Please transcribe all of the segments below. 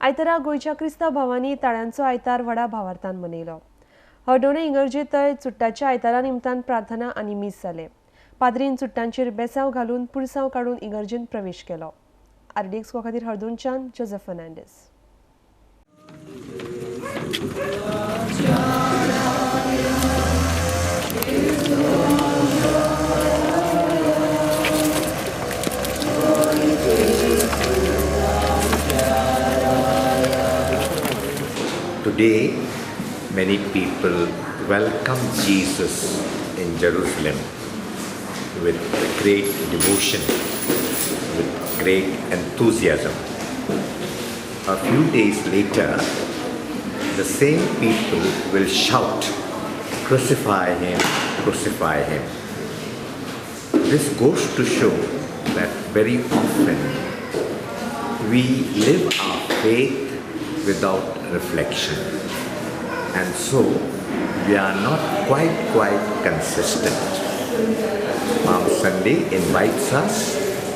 आयतारा गोंयच्या क्रिस्तांव भावांनी ताळ्यांचो आयतार व्हडा भावार्थान मनयलो. हळदोणे इगर्जेंतय चुट्टाच्या आयतारा निमतान प्रार्थना आनी मीस जालें. पाद्रीन चुट्टांचेर बेसांव घालून पुरसांव काडून इगर्जेंत प्रवेश केलो. आरडीएक्स खातीर हळदोणच्यान Joseph Fernandes. Today, many people welcome Jesus in Jerusalem with great devotion, with great enthusiasm. A few days later, the same people will shout, "Crucify him, crucify him." This goes to show that very often we live our faith without reflection, and so we are not quite consistent. Palm Sunday invites us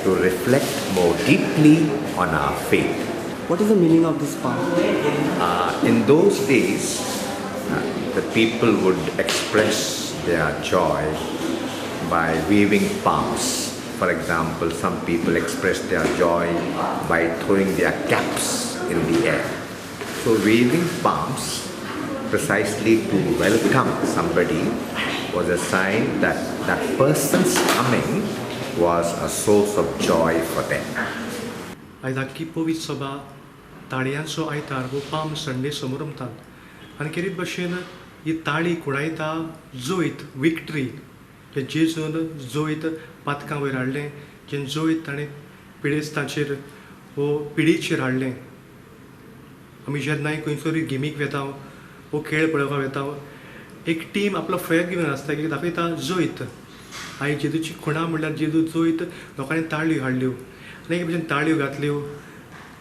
to reflect more deeply on our faith. What is the meaning of this palm? In those days, the people would express their joy by waving palms. For example, some people express their joy by throwing their caps in the air. So waving palms precisely to welcome somebody was a sign that that person's coming was a source of joy for them. आयज आख्खी पवित्र सभा ताळयांचो आयतार वो palm Sunday समरमतात आनी खेरीत भशेन ही ताळी खुणायता जैत, विक्ट्री, जें जेजून जैत पातकां वयर हाडलें, जें जैत ताणें पिडेस्तांचेर वो पिडेचेर हाडलें. आमी जेन्नाय खंयसरूय गेमीक वेता वो खेळ पळोवपाक वेता, एक टीम आपलो फ्लॅग घेवन आसता की दाखयता जैत. आयज जेजूची खुणा म्हणल्यार जेजू जैत, लोकांनी ताळयो हाडल्यो आनी एक भशेन ताळयो घातल्यो,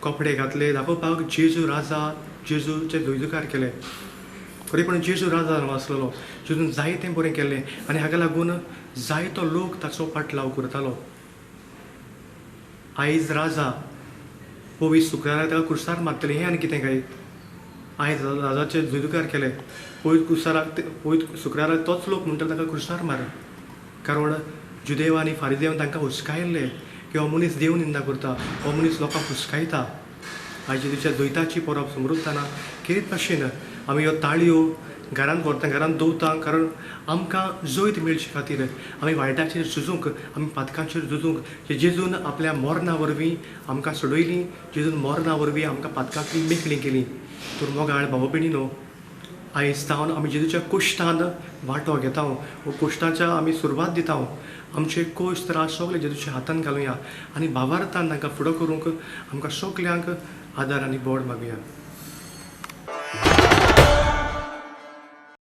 कपडे घातले दाखोवपाक जेजू राजा, जेजूचे जयजयकार केले. खरेपण जेजू राजा आसलेलो, जेजून जायतें बरें केल्लें आनी हाका लागून जायतो लोक ताचो पाटलाव करतालो. आयज राजा पवित्र शुक्रारा ताका कुर्सार मारतले, हें आनी कितें काय? आयज राजाचे जयजयकार केले, पवित्र कुर्साराक, पवित्र शुक्राराक तोच लोक म्हणटा ताका कुर्सार मार, कारण जुदेव आनी फारिदेवान तांकां हुस्कायल्ले की हो मनीस देव निंदा करता, हो मनीस लोकांक हुस्कायता. आयज जेजूच्या जैताची परब समृत्ताना खेरीत भाशेन आमी ह्यो ताळयो घरांत व्हरता, घरांत दवरता, कारण आमकां जैत मेळचे खातीर आमी वायटाचेर झुजूंक, आमी पातकांचेर झुजूंक. जेजून आपल्या मरणा वरवीं आमकां सोडयलीं, जेजून मरणा वरवीं आमकां पातकांतली मेकळी केली. तर मोगाळ भाव भयणीनो, आयज सावन आमी जेजूच्या कुश्टान वांटो घेता, वो कुश्टाच्या आमी सुरवात दिता. आमचे कोश त्रास सगळे जेजूच्या हातान घालुया आनी भावार्थान तांकां फुडो करूंक आमकां सगल्यांक आदार आनी बोड मागुया.